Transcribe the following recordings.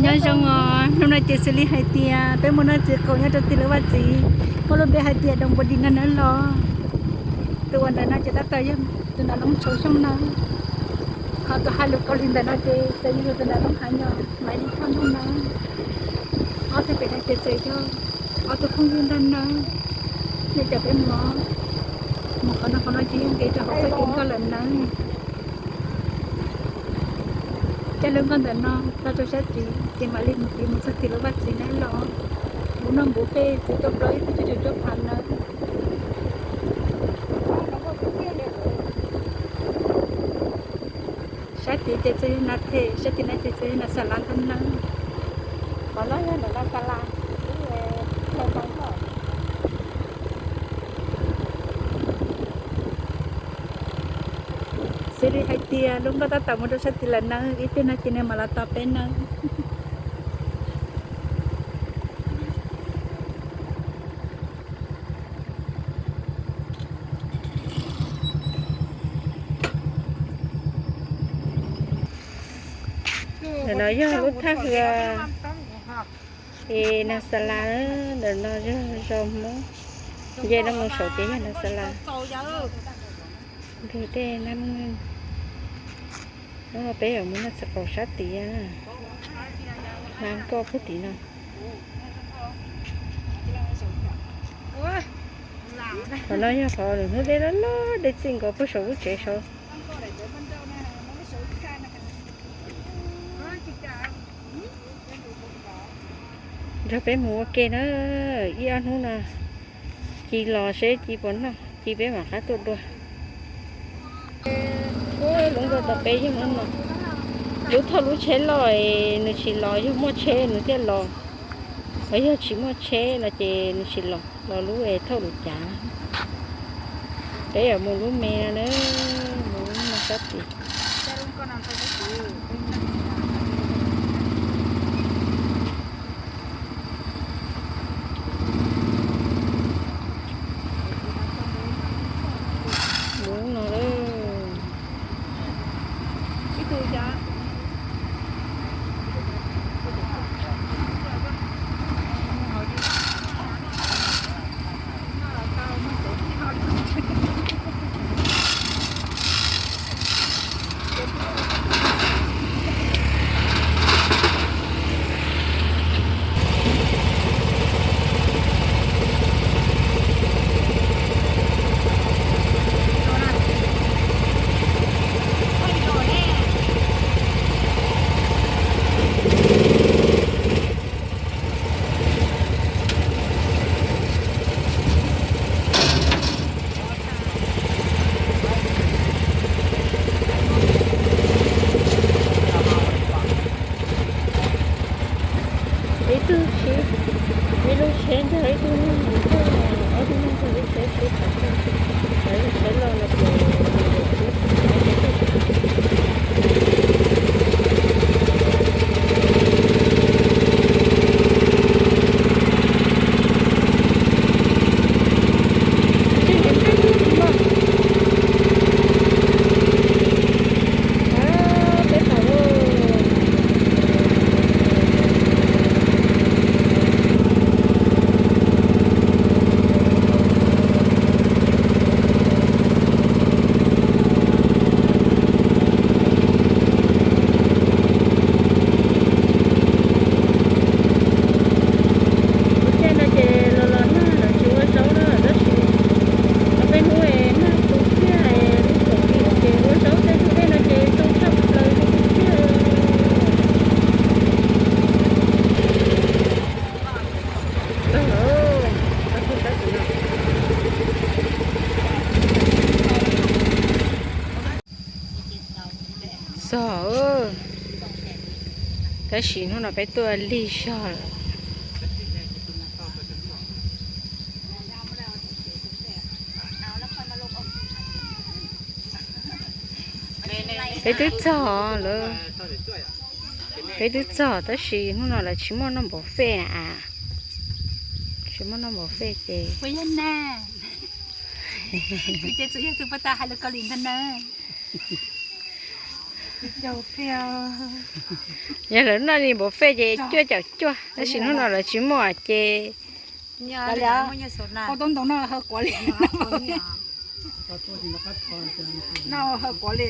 Nyob zoo os, hnub no ces xws li hais tias peb mus noj txiv qaub nyob rau tim lawv vaj txiv, muaj lub npe hais tias Doo Npua Dis no nawb los. Tus uas ntawm no ces tab tom yog tus nav loob tshauv xyoob nawb. Ho tus hais lus Kaus Lim ntawm no ces txawm yog tus nav loob hav nyom Maiv Lis Thoj Nroog nawb. Ob tug pem no ces txawm yog ob tug phooj ywg ntag nawb. Nej cov peb mus, mus qhov no qhov no ces yog nkev rau hauv txoj kev nkoj lawm nawb. Coj lub nkoj ntawm no tso rau sab tid ces mam li mus tid mus txog tim lub vaj txiv nawb los. Npuv noj npuv pej txiv tuaj plaub ib tug cuaj caum cuaj phav nawb. Sab tid ces txawm yog nas them, sab tim no ces txawm yog nas xa las ntag nawb. Qhov no yog nas xa las. Xws li hais tias lub nkoj tab tom mus rau sab tid lawm nawb, ib pliag no ces nws mam los tos peb nawb. Ntawm no yog lub thaj hwv es nas xa las, ntawm no yog zos Hmoob, nce no mus saud ces yog nas xa las. Ntug tej nab, hnub no peb yuav mus noj txiv qaub sab tid, hnav nkoj puag tim no. Qhov no yog qhov lwm hnub dej loj loj dej txij nkaus puag saum lub tsev saud. Nrog peb mus ua ke na, ib ob hnub no ci los seb ci puas noj, ci peb mam qab tuaj dua. Lub nkoj tos peb yog lub no, lub thauj lub tsheb loj es nws tsis los, yog muaj tsheb nws thiaj los, ho yog tsis muaj tsheb no ces nws tsis los, los lub es thauj lub cav. Peb yuav mus lub me no na, mus lub no sab tid. Mus no lawm. Ib tug tsheb, ib lub tsheb ntag, ib tug neeg mus tuaj, ob tug neeg ntog lub tsheb sib tham, lawv lub tsheb loj no ces nws yuav tib. Lub caij no ces los los nag lawm tsis ua zaub na, tab sis ob peb hnub es nag tu kiag es lub kaum li ces ua zaub, tej hnub tej no ces tsoo tshaj plaws tu kiag. Txog, tab sis hnub no peb tuaj lig zog lawm. Peb twb txog lawm, peb twb txog tab sis hnub no lawv tsis muaj noj npaum fej na. Tsis muaj noj npaum fej ces, ces tsuas yog tus puag ta hais lus Kaus Lim ntag na. Yog lawv noj li buffet ces cuaj caum cuaj, tab sis hnub no lawv tsis muaj ces, ntau no haw quav li. Noj haw quav li.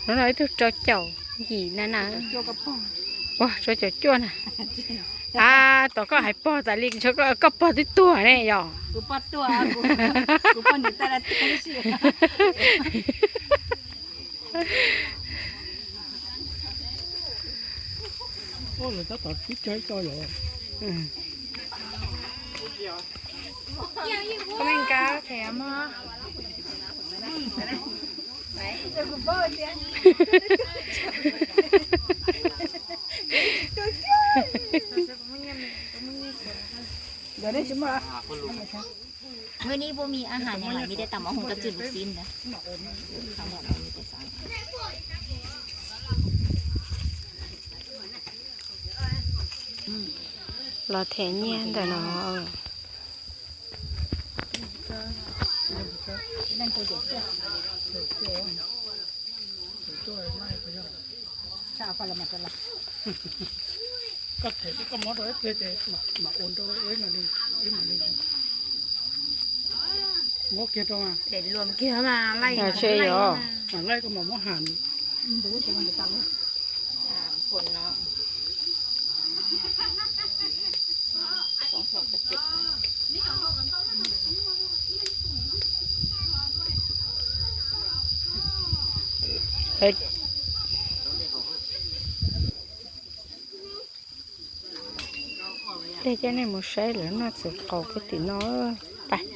Hnub no ib tug rau caum yim na na. Ua rau caum cuaj na. A, tom koj hais pog tas li, koj pog twb tuag ne yog.มื้อนี้บ่มีอาหารหยังหลาย มีแต่ตำบักหุ่งกับจืดลูกชิ้นนะ Los them nyiaj ntawm no. Koj them koj muab rau ib pliag ces mam ua rau ib mam li, ib mam li. Muab kiag rau mas. Mam laij koj mam muab ham. Tej cov nej mus saib lawv noj txiv qaub pem tim no pais.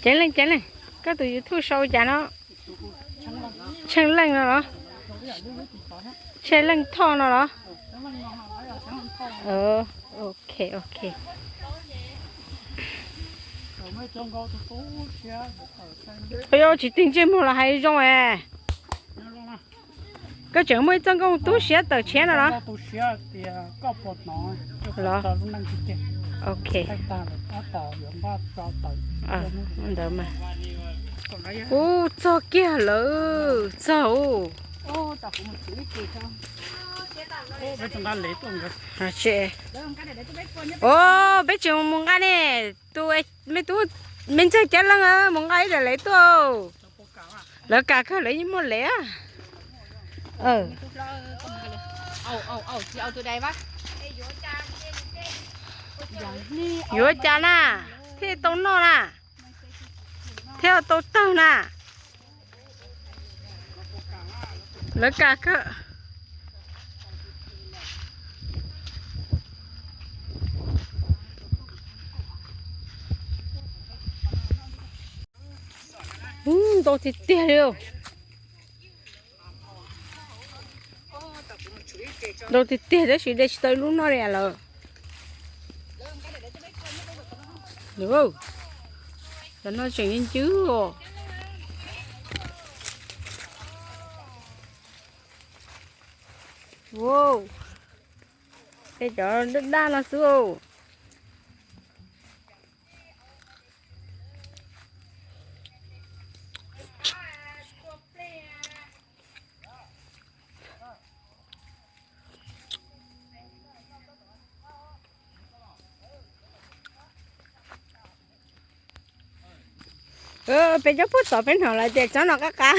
Ceev leej, ceev leej, koj tus YouTube sau cas no? Tsheej Leej no los? Tsheej Leej Thoj no los? Ok, ok. Ov, tsis tig ntsej muag los hais zoo es. Koj tseem muaj ib txoj nkauj tu siab tawm tshiab no los? Los? Ok. Ntawd mas. Ub, txog kiag lawm, txog. Ub, peb tseem mus nqa ne, tus me tub, me ntxawg Cab Leej mus nqa ib daim lev tuaj. Lawv kam kawg, lawv yeej muaj lev. Yuav cas na, thiaj tau noj na, thiaj tau tawg na. Lawv kam kawg. Ntau tiag tiag li. Ntau tiag tiag tab sis de tsis tau lub noj li lawm. Cov no tseem ncw os. Tej cov daj daj no xwb. Peb cov puag tod peb hnov lawv tias tsob no qab qab.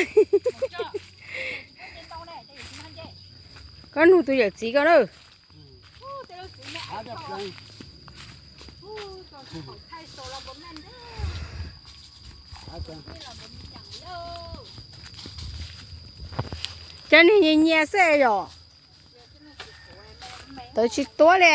Koj nug tus yawm txiv koj na. Cov niag nyias nyias xwb yom. Tawv tsis tuab li.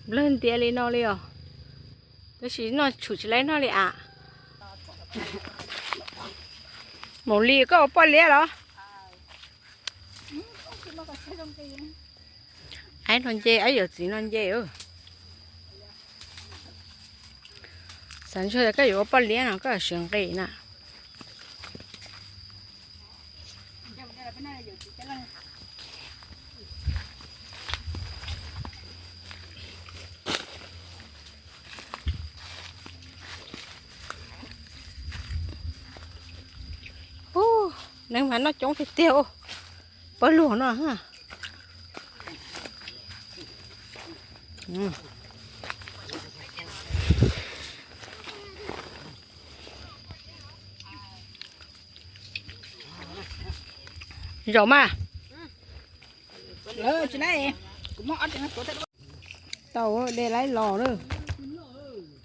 Nplawg ntiav li no li os. Tab sis noj tshum tsis laib noj li as. Maum Lis, koj ua poj liab los? Aib no nce, aib yuav txiv no nce. Xav ntshai koj yuav ua poj liab no koj siav nqis na. Ub, neeg mas noj coob tiag tiag. Pawg lug no. Zaum mas. Tau, de laib los lawm.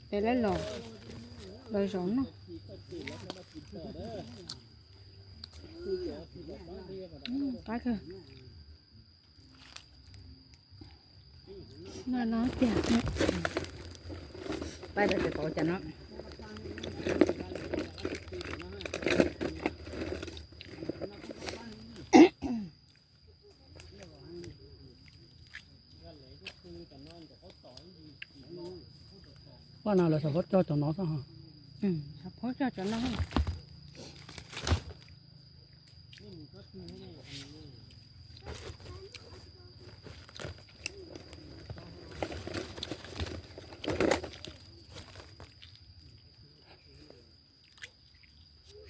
De laib los, los zaum no. Qab kawg. No no tiag. Pab tau tov cas no. Paj no lawv xav phob coj cov no xwb. Xav phob coj cov no.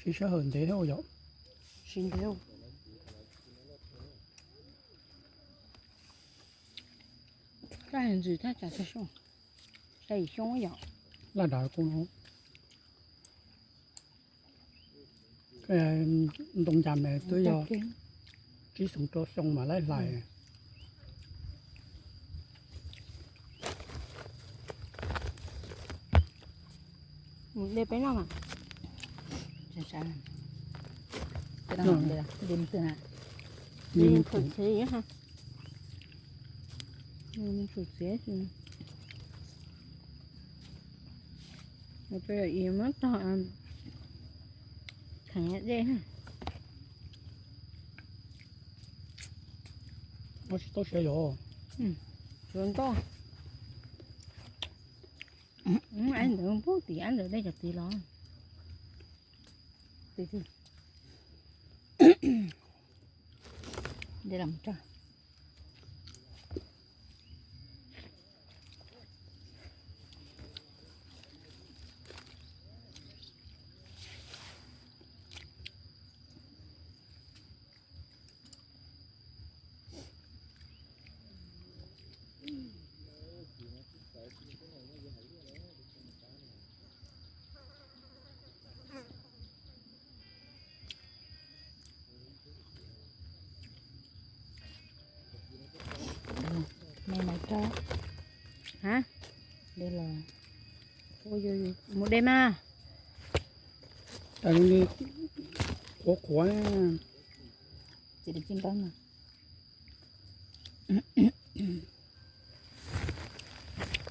Siv sij hawm ntev thiab yom. Siv ntev. Tab sis ntxim tab tsam tag xyoo, xya yim xyoo yom. Laj dav kuj no. Ntoo cas mas twb yog tsib xyoo rau xyoo mas laib hlais. Mus de peb noj mas. Tsum txiv, tsum txiv. Muab tog kheev dej. Tsis tau siav yom. Tsuav ntoj. Ab ntawd pub tim ab ntawd dej cov tid los. Tid, tid. De los mus tso. Me maiv rau. Ha? De los. Mus de mas. Qhuav qhuav. Tsis de tsis ntaub mas.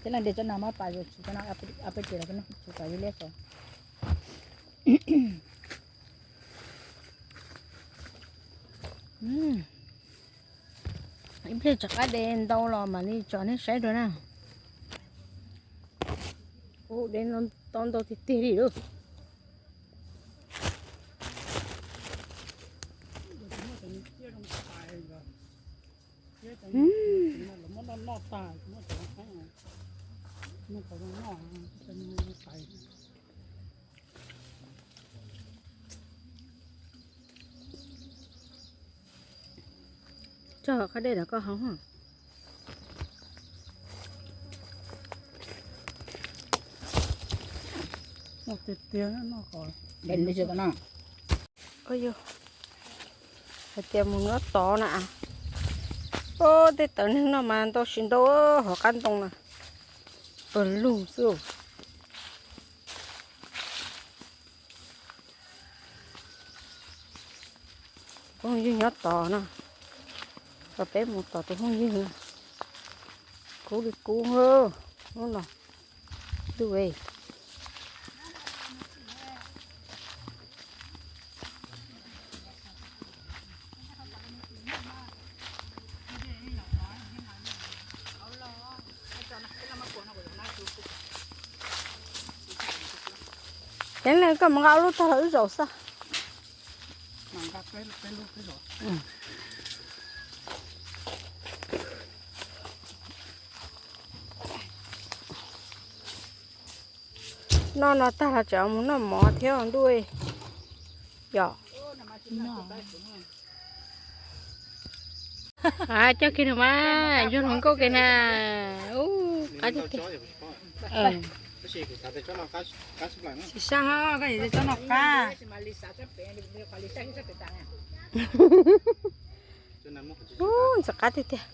Cov no de cov no mab pas yuav tsis cov no, a peb ces los cov no tsis kom ib liab xyov. Ib pliag rov qab de ntau los mam li tso nej saib dua na. Ub, de tau ntau tiag tiag li lauj. Tso qhov dej rau koj haus. Tiag tiag no. Hais tias mus nyob tod na. Ub, tej tawv neeg no mas ntau tsis ntau, hauv qab ntoo na. Pawg lug xwb. Phooj ywg nyob tod no, kom peb mus tom tus phooj ywg no. Kub li kub, hnub no, ntuj es. Ceev le, koj mus nqa ob lub tag los wb zaum xwb. Noj no tag los tseem mus noj mov thiab ntuj. Yom. Coj kiag no mas yog hluas nkauj kiag na. Ub, qab tiag tiag. Tsis saj, koj yuav cov tsob no qab. Ub, ntxim qab tiag tiag.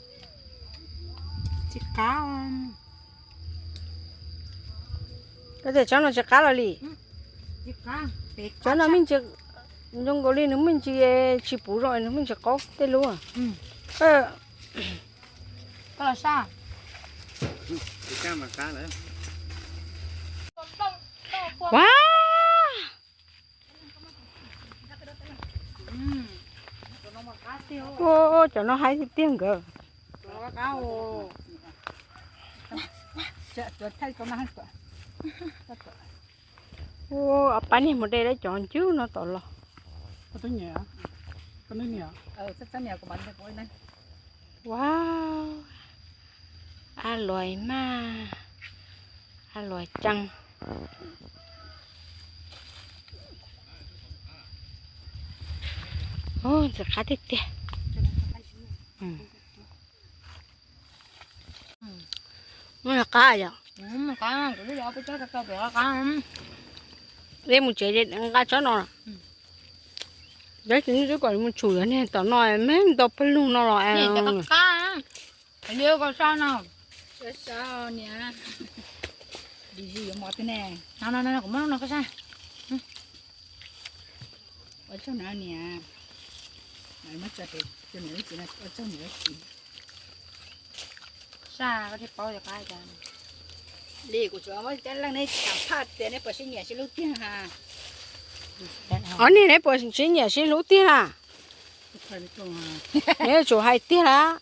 Tsis qab. Koj tias tsob no tsis qab los li. Tsob no me ntsis, zoo nkaus li nws me ntsis tsis puv zoo, nws me ntsis qaub tej lub. Ua, cov no haib tiag tiag nkawd. Ua, pab niag mus de lawv cov ncwb no tom los. Ua, a luas maj, a luas ceeb. Ntxim qab tiag tiag. Muaj qab yom. Dej mus tsev nqa tsob no. Tab sis nws twb kom mus tshum yuav niag tom no, me ntau pawg lug no los. Li kuv tsuas muab cov leej neb xam phaj tias neb puas sib nyiam sib hlub tiag ha. Ob niag neb puas sib nyiam sib hlub tiag na? Neb yuav tsum hais tiag lawm.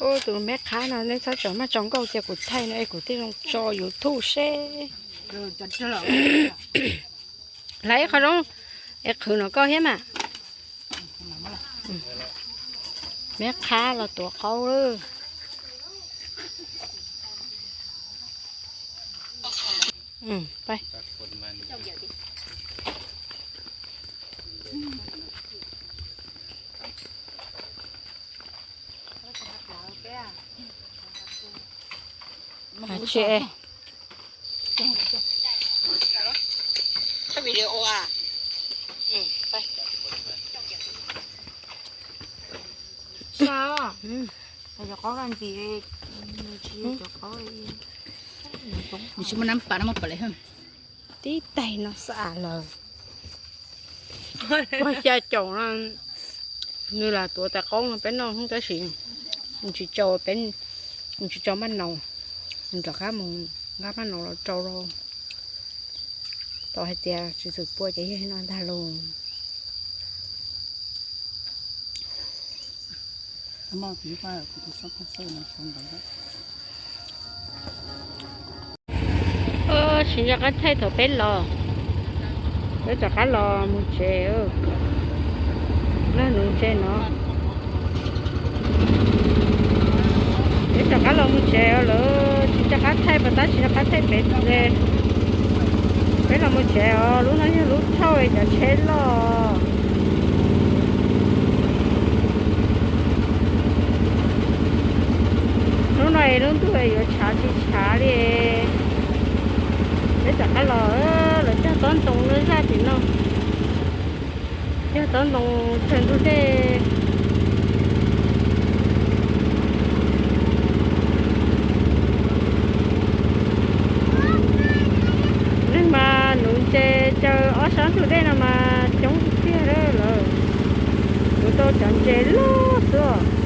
Ub, tus me qhab no neb txhob tso maj tso nkauj cia kuv thaij no es kuv thiaj zoo tso YouTube seb. Hlais ib qho zoo es qhwv no koj thiab mas. Me qhab los tuav qaub lawm. Nws tsis muaj nab pas no muaj pom lawm. Tib taig no xav lawm. Pog xya caum no, nws lam tuav tais qaub no peb noj tab sis nws tsis tso, peb, nws tsis tso maj naus, nws rov qab mus nqa maj naus los rau rau. Tau hais tias tsis txawm pua ces yog no ntag lauj. Tsis nco qab thaij thaum peb los, peb rov qab los mus tsev. Lawv nuv ntses no, peb rov qab los mus tsev lawm, tsis nco qab thaij pas tab tsis nco qab thaij pem tsev. Peb los mus tsev os, lub no yog lub thauj cov tsheb loj. Hnub no es lub ntuj yuav tshav tsis tshav li. Peb rov qab los, lawv cog tob ntoo lub zaj tim no, cog tob ntoo tsawg ntug dej. Neeg mas nuv ntses caw ob sab ntug dej no mas coob tiag lawm. Nuv tau cov ntses loj xwb.